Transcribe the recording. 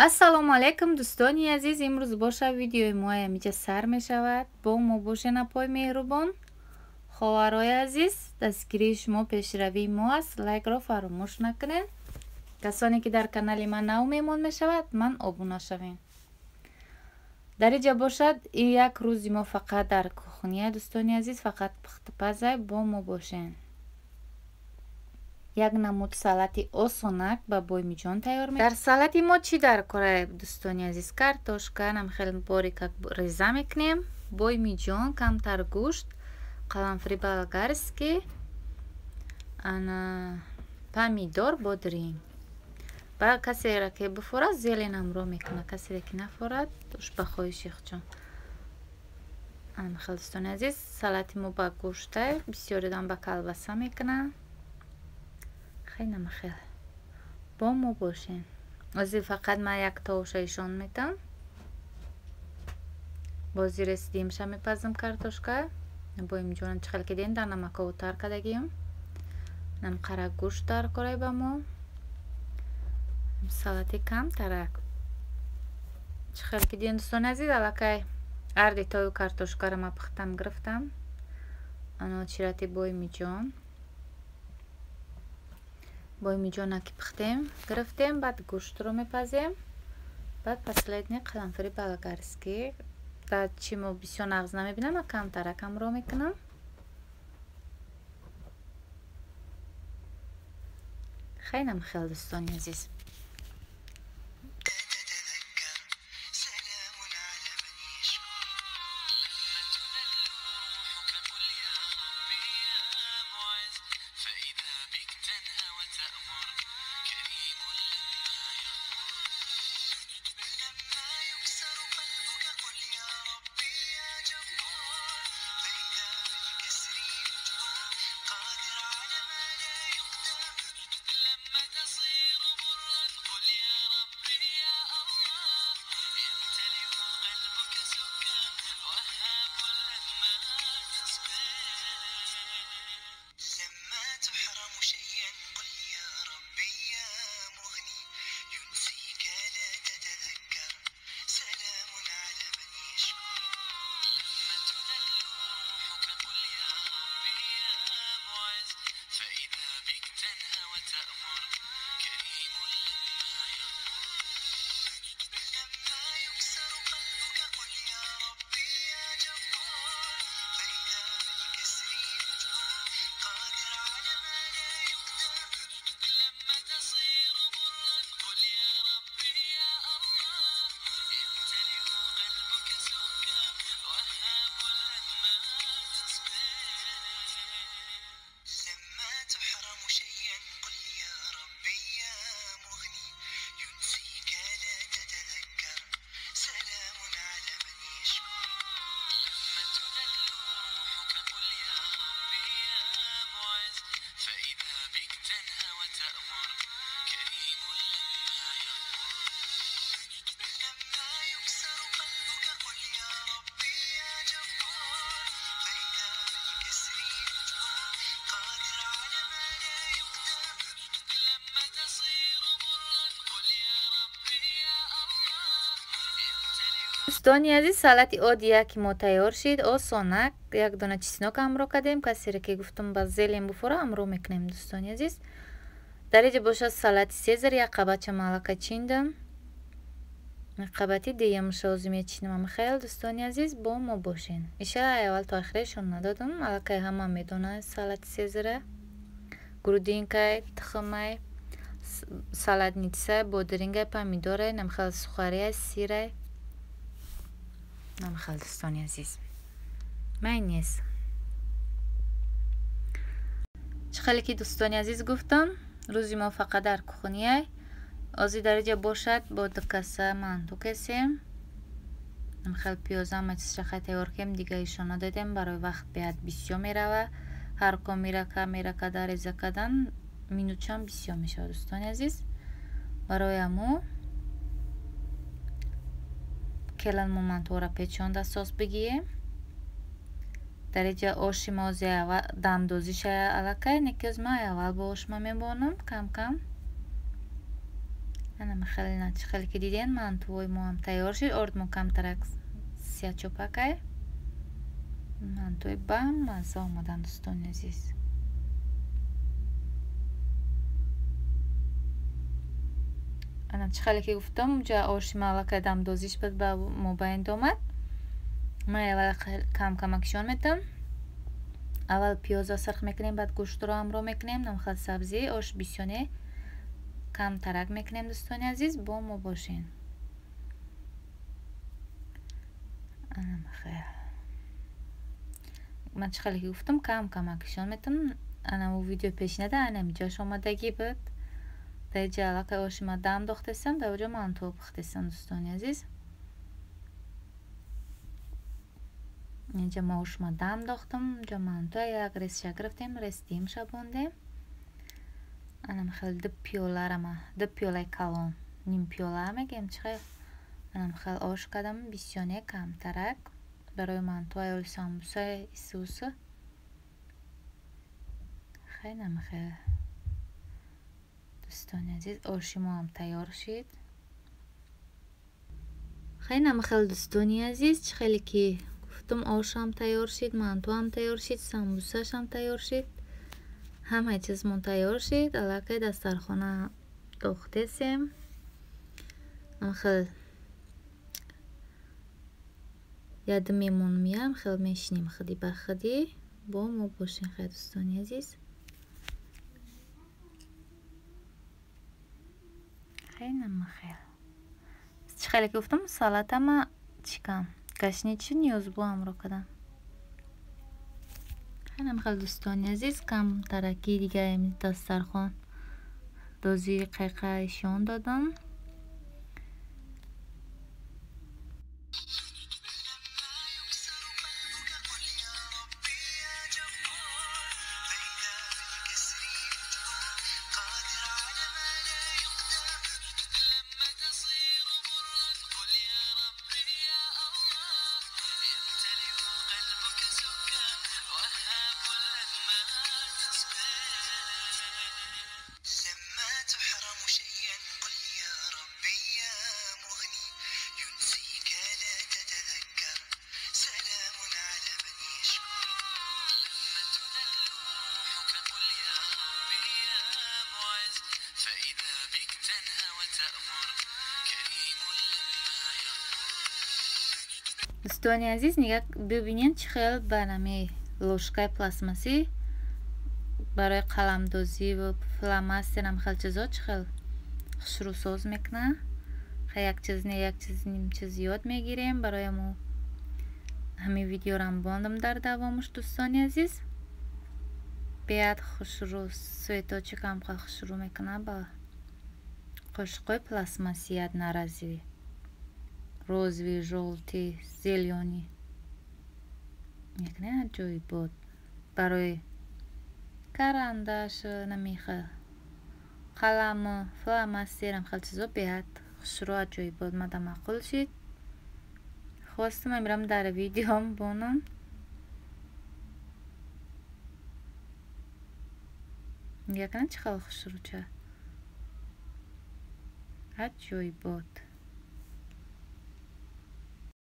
Ассалому алайкум, дӯстони азиз. Имрӯз боша видеои мо ҳамиҷа сар мешавад. Бо мо бошен, апои меҳрубон, хоҳарои азиз. Дастгирии шумо пешравии мо аст. Лайкро фаромӯш накунед. Касоне ки дар канали ман нав меҳмон мешавад, ман обуна шавем. Дар иҷа бошад як рӯзи мо фақат дар кухния, дӯстони азиз, фақат пухтупазай. Бо мо бошен. Як намуд салати осонак ба боймиҷон тайёр. Дар салати мо чӣ дар кора, дӯстони азиз? Картошка нам хел борикак реза мекунем, боймиҷон, камтар гӯшт, қаламфури болгарский, ана помидор, бодринг. Ба касеро ки бифорад, зелень ҳамроҳ мекунад, касеро ки нафорад, уш ба хоҳиши худшон. Ана хел, дӯстони азиз, салати мо ба гӯштай, бисёридам ба колбаса мекунанд. Хеле хел, бо мо бошен. Ҳозир фақат ман як товша ишон метам, бози ресидимша мепазам картошка. Боймиҷонам чӣ хел кидем, дар намакову тар кардагием. Нам қара гӯшт дар корай ба мо. Салати камтарак. Чӣ хел кидем, дӯстони азиз, аллакай арди тою картошкаро ма пухтам, гирифтам. Ано чирати боймиҷон. Боймиҷона ки пухтем, гирифтем, баъд гӯштро мепазем, баъд последний қаламфури болгарский. Дар чи мо бисёр нағз намебинам, ма камтарак ҳамроҳ мекунам. Хелам хел, дӯстони азиз. Дӯстони азиз, салати оддия ки мо тайёр шид, осонак. Як дона чеснок ҳамроҳ кардем. Касере ки гуфтум ба зелень буфора, ҳамроҳ мекунем, дӯстони азиз. Дар иҷа бошад салати сезар, як қабатча малака чиндам. Қабати дуюмша ҳозир мечинам. Хел, дӯстони азиз, бо мо бошен. Иша аввал то охирашон надодам, аллакай ҳама медонанд салати сезара. Грудинкай, тухмай, салатница, бодрингай, помидорай, намхел сухария, сирай. Намхел, дӯстони азиз. Майонез. Чӣ хеле ки, дӯстони азиз, гуфтам, рӯзи мо фақат дар кухняй. Ҳозир дар иҷа бошад бо ду каса манту кесем. Намхел пиёза ҳама чизша хай тайёр кардем, дига ишон надодем, барои вақт беҳад бисёр мерава. Ҳар ко мирака мирака дар реза кардан минутчам бисёр мешавад, дӯстони азиз. Барои ҳамо келан мо мантуро печонда сос бигием. Дар иҷа оши мо ҳозир дамдозиша аллакай, не ки ҳозир ман аввал бо ошма мебонам кам кам. Ана хеле чӣ хеле ки диден, мантуои мо ҳам тайёр шид. Орд мо камтарак сиячопакай. Мантуи бамазза омадан, дӯстони азиз. Ана чӣ хеле ки гуфтам, уҷа оши ма аллакай дамдозиш буд, ба мобайнд омад. Ман аввал кам-камакшон метам. Аввал пиёзро сирх мекунем, баъд гӯштро ҳамроҳ мекунем, намхел сабзӣ, ош бисёне камтарак мекунем, дӯстони азиз, бо мо бошен. Анамхел. Ман чӣ хеле ки гуфтам, кам-камакшон метам. Ана у видео пешинада анамиҷош омадагӣ буд. Дар иҷа аллакай оши ма дам дохтесам, дар оҷо манту пухтесам, дӯстони азиз. Инҷа ма ошма дам дохтам, инҷа манту як ресша гирифтем, рес димша бондем. Анам хел ду пиёларама, ду пиёлаи калон, ним пиёла мегем, чӣ хел. Анам хел ош кардам, бисёне камтарак барои манту аёли самбуса исусу. Хелам хел. Дӯстони азиз, оши мо ҳам тайёр шид. Хелам хел, дӯстони азиз, чӣ хеле ки гуфтам, ош ҳам тайёр шид, манту ҳам тайёр шид, самбусаш ҳам тайёр шид. Ҳамаи чизмон тайёр шид. Аллакай дастархона дохтесем. Хел яд мемон миям, хел мешинем худи ба худи. Бо мо бошен, хай, дӯстони азиз. Хелам хел. Чӣ хеле ки гуфтам, салатама чикам. Гашничи ниёз бо ҳамроҳ кардам. Хелам хел, дӯстони азиз, камтараки дига дастархон дози қайқайшон додам. Дӯстони азиз, нигаҳ бибинед, чӣ хел ба нами ложкаи пластмассӣ барои қаламдозӣ ва фломастер ҳам хел чизо чӣ хел хушрӯсоз мекунад. Хай, як чиз не, як чиз, ним чиз ёд мегирем. Барои мо ҳамин видеорам бондам дар давомаш, дӯстони азиз. Беҳад хушрӯ, цветочек ҳам хушрӯ мекунад ба қошиқҳои пластмассӣ одноразовый. Розовый, жёлтый, зелёный. Мекунад аҷоибот. Барои карандаш, намихел қаламу фломастер ҳам хел чизо беҳад хушрӯ, аҷоибот. Мада маъқул шид. Хостам амирам дар видеом бонам. Нигоҳ кунед, чӣ хел хушрӯча. Аҷоибот.